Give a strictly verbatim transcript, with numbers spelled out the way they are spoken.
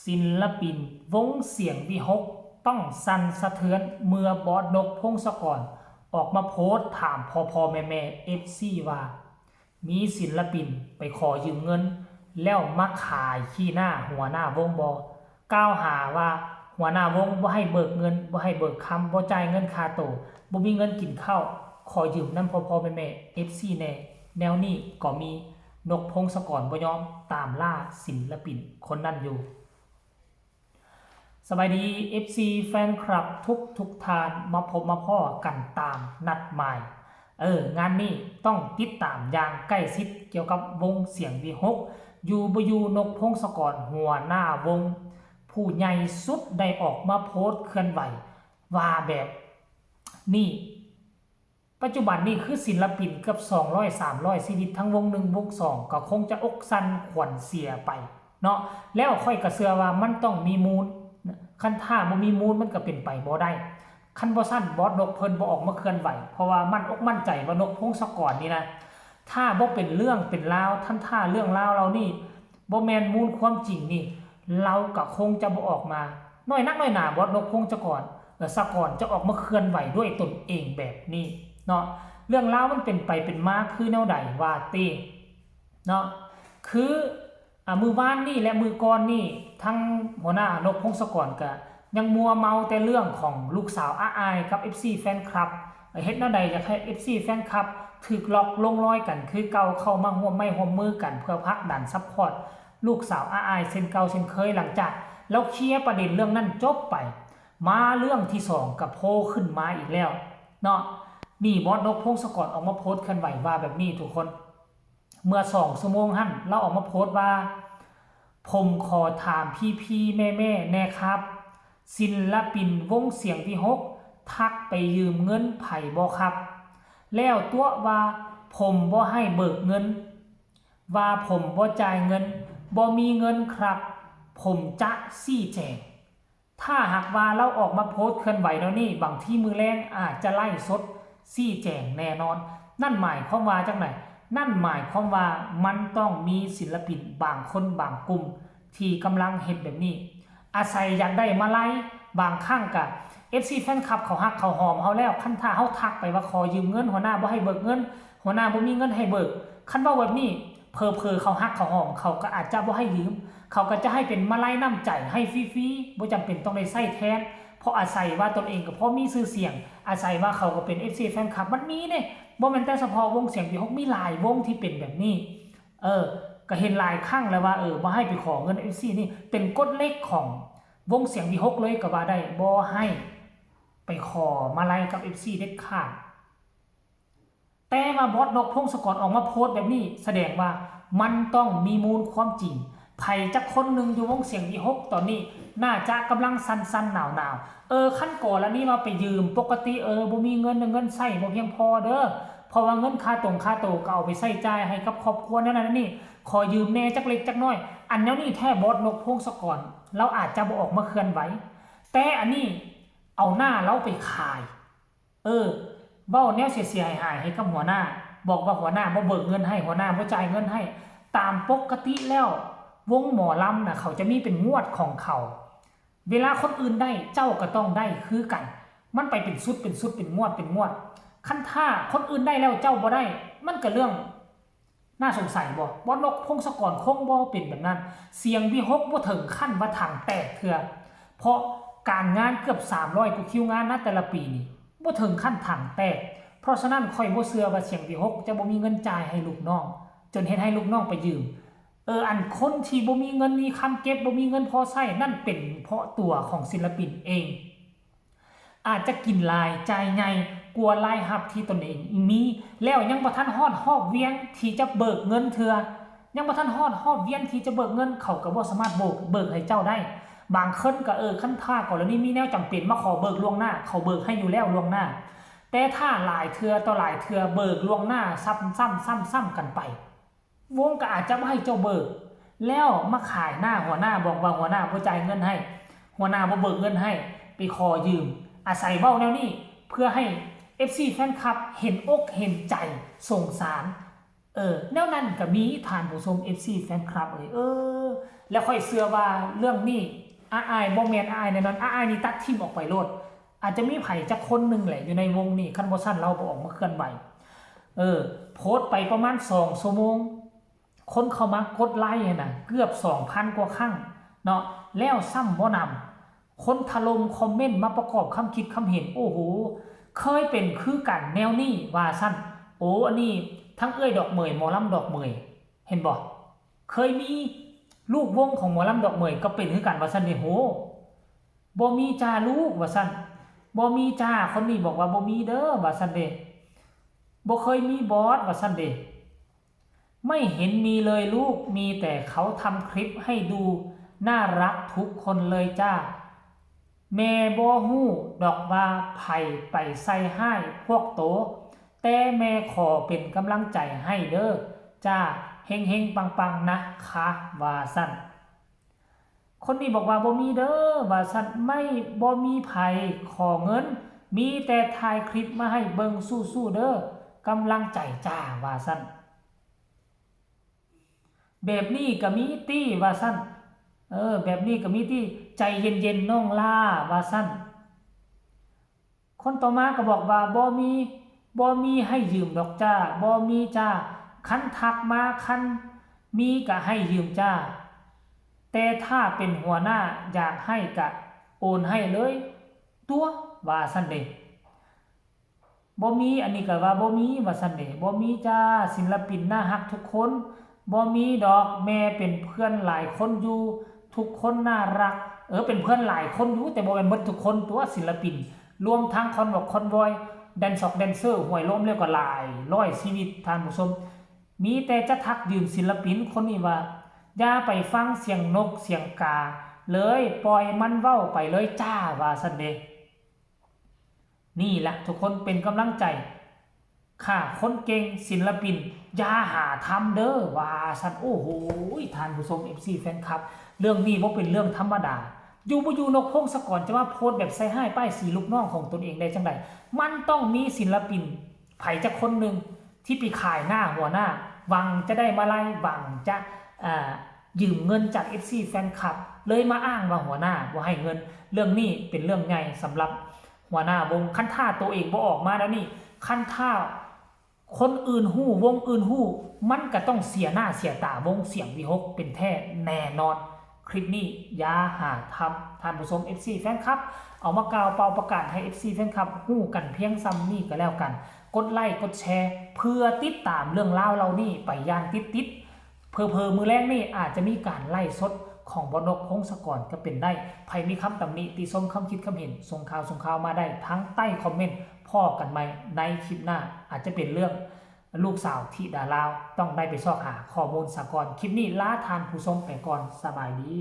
ศิลปินวงเสียงวิหคต้องสั่นสะเทือนเมื่อบอสนกพงศกรออกมาโพสต์ถามพ่อพ่อแม่แม่เอฟซีว่า มีศิลปินไปขอยืมเงิน แล้วมาขายขี้หน้าหัวหน้าวงบ่ กล่าวหาว่าหัวหน้าวงบ่ให้เบิกเงิน บ่ให้เบิกคำ บ่จ่ายเงินค่าโต บ่มีเงินกินข้าว ขอยืมนำพ่อพ่อแม่แม่เอฟซีแหน่ แนวนี้ก็มี นกพงศกรบ่ยอมตามล่าศิลปินคนนั้นอยู่ สบายดี เอฟซี แฟนคลับทุกทุกท่าน มาพบมาพ้อกันตามนัดหมาย เออ งานนี้ต้องติดตามอย่างใกล้ชิดเกี่ยวกับวงเสียงวิหค อยู่บ่อยู่นกพงศกรหัวหน้าวง ผู้ใหญ่สุดได้ออกมาโพสต์เคลื่อนไหว ว่าแบบนี้ ปัจจุบันนี้คือศิลปินเกือบสองร้อย สามร้อยชีวิตทั้งวงหนึ่งวงสองก็คงจะอกสั่นขวัญเสียไปเนาะ แล้วข้อยก็เชื่อว่ามันต้องมีมูล คันถ้าบ่มีมูลมันก็เป็นไปบ่ได้ คันบ่ซั้นบอสนกเพิ่นบ่ออกมาเคลื่อนไหว เพราะว่ามั่นอกมั่นใจว่านกพงศกรนี่นะ ถ้าบ่เป็นเรื่องเป็นราว คันถ้าเรื่องราวเหล่านี้บ่แม่นมูลความจริงนี่ ลาวก็คงจะบ่ออกมา น้อยนักน้อยหนาบอสนกพงศกร เอ่อ ศกรจะออกมาเคลื่อนไหวด้วยตนเองแบบนี้เนาะ เรื่องราวมันเป็นไปเป็นมาคือแนวใดว่าติเนาะ คือ อ่า มื้อวานนี้และมื้อก่อนนี้ ทั้งหัวหน้านกพงศกรก็ยังมัวเมาแต่เรื่องของลูกสาวอ้าอายกับ เอฟซี แฟนคลับ เฮ็ดแนวใดอยากให้ เอฟซี แฟนคลับถูกหลอกลงรอยกันคือเก่า เข้ามาร่วมไม้ร่วมมือกันเพื่อผลักดันซัพพอร์ตลูกสาวอ้าอายเช่นเก่าเช่นเคย หลังจากลาวเคลียร์ประเด็นเรื่องนั้นจบไป มาเรื่องที่สองก็โผล่ขึ้นมาอีกแล้วเนาะ นี่บอสนกพงศกรออกมาโพสต์เคลื่อนไหวว่าแบบนี้ทุกคน เมื่อสองชั่วโมงหั้นลาวออกมาโพสต์ว่า ผมขอถามพี่ๆแม่ๆแน่ครับ ศิลปินวงเสียงวิหคทักไปยืมเงินไผบ่ครับ แล้วตั๋วว่าผมบ่ให้เบิกเงิน ว่าผมบ่จ่ายเงิน บ่มีเงินครับ ผมจะชี้แจง ถ้าหากว่าลาวออกมาโพสต์เคลื่อนไหวแนวนี้ บางทีมื้อแลงอาจจะไลฟ์สดชี้แจงแน่นอน นั่นหมายความว่าจั่งใด นั่นหมายความว่ามันต้องมีศิลปินบางคนบางกลุ่มที่กำลังเฮ็ดแบบนี้ อาศัยอยากได้มาลัย บางครั้งก็ เอฟซี แฟนคลับเขาฮักเขาหอมเฮาแล้ว คันถ้าเฮาทักไปว่าขอยืมเงิน หัวหน้าบ่ให้เบิกเงิน หัวหน้าบ่มีเงินให้เบิก คันเว้าแบบนี้ เผลอๆเขาฮักเขาหอม เขาก็อาจจะบ่ให้ยืม เขาก็จะให้เป็นมาลัยน้ำใจให้ฟรีๆ บ่จำเป็นต้องได้ใช้แทน เพราะอาศัยว่าตนเองก็พอมีชื่อเสียง อาศัยว่าเขาก็เป็น เอฟซี แฟนคลับ มันมีเด้ บ่แม่นแต่เฉพาะวงเสียงวิหค มีหลายวงที่เป็นแบบนี้ เออ ก็เห็นหลายครั้งแล้วว่า เออ บ่ให้ไปขอเงิน เอฟซี นี่เป็นกฎเหล็กของวงเสียงวิหคเลยก็ว่าได้ บ่ให้ไปขอมาลัยกับ เอฟซี เด็ดขาด แต่ว่าบอสนกพงศกรออกมาโพสต์แบบนี้ แสดงว่ามันต้องมีมูลความจริง ไผจักคนหนึ่งอยู่วงเสียงวิหคตอนนี้ น่าจะกำลังสั่นๆหนาวๆ เออ คันกรณีว่าไปยืม ปกติ เออ บ่มีเงิน เงินใช้บ่เพียงพอเด้อ เพราะว่าเงินค่าตรงค่าโตก็เอาไปใช้จ่ายให้กับครอบครัวแนวนั้นนี่ ขอยืมแหน่จักเล็กจักน้อย อันแนวนี้แท้บอสนกพงศกรลาวอาจจะบ่ออกมาเคลื่อนไหว แต่อันนี้เอาหน้าลาวไปขาย เออ เว้าแนวเสียๆหายๆให้กับหัวหน้า บอกว่าหัวหน้าบ่เบิกเงินให้ หัวหน้าบ่จ่ายเงินให้ ตามปกติแล้ว วงหมอลำน่ะ เขาจะมีเป็นงวดของเขา เวลาคนอื่นได้ เจ้าก็ต้องได้คือกัน มันไปเป็นชุดเป็นชุด เป็นงวดเป็นงวด คันถ้าคนอื่นได้แล้วเจ้าบ่ได้ มันก็เรื่อง น่าสงสัยบ่ บอสนกพงศกรคงบ่เป็นแบบนั้น เสียงวิหคบ่ถึงขั้นว่าถังแตกเทื่อ เพราะการงานเกือบสามร้อยกว่าคิวงานนะแต่ละปีนี่ บ่ถึงขั้นถังแตก เพราะฉะนั้นข้อยบ่เชื่อว่าเสียงวิหคจะบ่มีเงินจ่ายให้ลูกน้อง จนเฮ็ดให้ลูกน้องไปยืม เออ อันคนที่บ่มีเงินมีคำเก็บ บ่มีเงินพอใช้ นั่นเป็นเพราะตัวของศิลปินเอง อาจจะกินหลายจ่ายใหญ่กว่ารายรับที่ตนเองมี แล้วยังบ่ทันฮอดฮอบเวียนที่จะเบิกเงินเทื่อ ยังบ่ทันฮอดฮอบเวียนที่จะเบิกเงิน เขาก็บ่สามารถเบิก เบิกให้เจ้าได้ บางคนก็ เออ คันถ้ากรณีมีแนวจำเป็นมาขอเบิกล่วงหน้า เขาเบิกให้อยู่แล้วล่วงหน้า แต่ถ้าหลายเทื่อต่อหลายเทื่อเบิกล่วงหน้าซ้ำๆซ้ำๆกันไป วงก็อาจจะบ่ให้เจ้าเบิก แล้วมาขายหน้าหัวหน้า บอกว่าหัวหน้าบ่จ่ายเงินให้ หัวหน้าบ่เบิกเงินให้ ไปขอยืม อาศัยเว้าแนวนี้ เพื่อให้ เอฟซี แฟนคลับเห็นอกเห็นใจ สงสาร เออ แนวนั้นก็มี ท่านผู้ชม เอฟซี แฟนคลับเอ้ย เออ แล้วข้อยเชื่อว่าเรื่องนี้ อาอ้ายบ่แม่น อาอ้ายแน่นอน อาอ้ายนี่ตัดถิ่มออกไปโลด อาจจะมีไผจักคนหนึ่งแหละอยู่ในวงนี้ คันบ่ซั้นลาวบ่ออกมาเคลื่อนไหว เออ โพสต์ไปประมาณสองชั่วโมง คนเข้ามากดไลค์หั้นน่ะ เกือบสองพันกว่าครั้งเนาะ แล้วซ้ำบ่นำ คนถล่มคอมเมนต์มาประกอบคำคิดคำเห็น โอ้โห เคยเป็นคือกันแนวนี้ว่าซั่น โอ้ อันนี้ทั้งเอื้อยดอกเหมย หมอลำดอกเหมย เห็นบ่ เคยมีลูกวงของหมอลำดอกเหมยก็เป็นคือกันว่าซั่นเด้ โห บ่มีจ้าลูกว่าซั่น บ่มีจ้า คนนี้บอกว่าบ่มีเด้อว่าซั่นเด้ บ่เคยมีบอสว่าซั่นเด้ ไม่เห็นมีเลยลูก มีแต่เขาทำคลิปให้ดูน่ารักทุกคนเลยจ้า แม่บ่ฮู้ดอกว่าไผไปใส่ฮ้ายพวกโต แต่แม่ขอเป็นกำลังใจให้เด้อจ้า เฮงๆ ปังๆ นะคะ ว่าซั่น คนนี้บอกว่าบ่มีเด้อ ว่าซั่น ไม่ บ่มีไผขอเงิน มีแต่ถ่ายคลิปมาให้เบิ่ง สู้ๆ เด้อ กำลังใจจ้า ว่าซั่น แบบนี้ก็มีตี้ ว่าซั่น เออ แบบนี้ก็มีตี้ ใจเย็นๆ น้องหล้า ว่าซั่น คนต่อมาก็บอกว่า บ่มี บ่มีให้ยืมดอกจ้า บ่มีจ้า คันทักมา คันมีก็ให้ยืมจ้า แต่ถ้าเป็นหัวหน้าอยากให้ก็โอนให้เลย ตัว ว่าซั่นเด้ บ่มี อันนี้ก็ว่าบ่มี ว่าซั่นเด้ บ่มีจ้า ศิลปินน่าฮักทุกคน บ่มีดอก แม่เป็นเพื่อนหลายคนอยู่ ทุกคนน่ารัก เออ เป็นเพื่อนหลายคนอยู่ แต่บ่แม่นเบิดทุกคนตัว ศิลปิน รวมทั้งคอนวอกคอนวอย แดนซอกแดนเซอร์ ห้วยลม แล้วก็หลายร้อยชีวิต ท่านผู้ชม มีแต่จะทักยืมศิลปินคนนี้ว่า อย่าไปฟังเสียงนกเสียงกาเลย ปล่อยมันเว้าไปเลยจ้า ว่าซั่นเด้ นี่แหละทุกคนเป็นกำลังใจ ค่ะ คนเก่งศิลปิน อย่าหาทำเด้อ ว่าซั่น โอ้โห ท่านผู้ชม เอฟซี แฟนคลับ เรื่องนี้บ่เป็นเรื่องธรรมดา อยู่บ่อยู่นกพงศกรจะมาโพสต์แบบใส่ฮ้ายป้ายสีลูกน้องของตนเองได้จั่งใด มันต้องมีศิลปินไผจักคนหนึ่งที่ไปขายหน้าหัวหน้า หวังจะได้มาลัย หวังจะ อ่า ยืมเงินจาก เอฟซี แฟนคลับ เลยมาอ้างว่าหัวหน้าบ่ให้เงิน เรื่องนี้เป็นเรื่องใหญ่สำหรับหัวหน้าวง คันถ้าตัวเองบ่ออกมาแล้วนี่ คันถ้าคนอื่นฮู้ วงอื่นฮู้ มันก็ต้องเสียหน้าเสียตาวงเสียงวิหคเป็นแท้แน่นอน คลิปนี้อย่าหาทำ ท่านผู้ชม เอฟซี แฟนคลับ เอามากล่าวเป่าประกาศให้ เอฟซี แฟนคลับฮู้กันเพียงส่ำนี้ก็แล้วกัน กดไลค์กดแชร์ เพื่อติดตามเรื่องราวเหล่านี้ไปอย่างติดๆ เผลอๆ มื้อแลงนี่อาจจะมีการไลฟ์สดของบอสนกพงศกรก็เป็นได้ ไผมีคำตำหนิติชม คำคิดคำเห็น ส่งข่าวส่งข่าวมาได้ทั้งใต้คอมเมนต์ พ้อกันใหม่ในคลิปหน้า อาจจะเป็นเรื่องลูกสาวธิดาลาว ต้องได้ไปซอกหาข้อมูลซะก่อน คลิปนี้ลาท่านผู้ชมไปก่อน สบายดี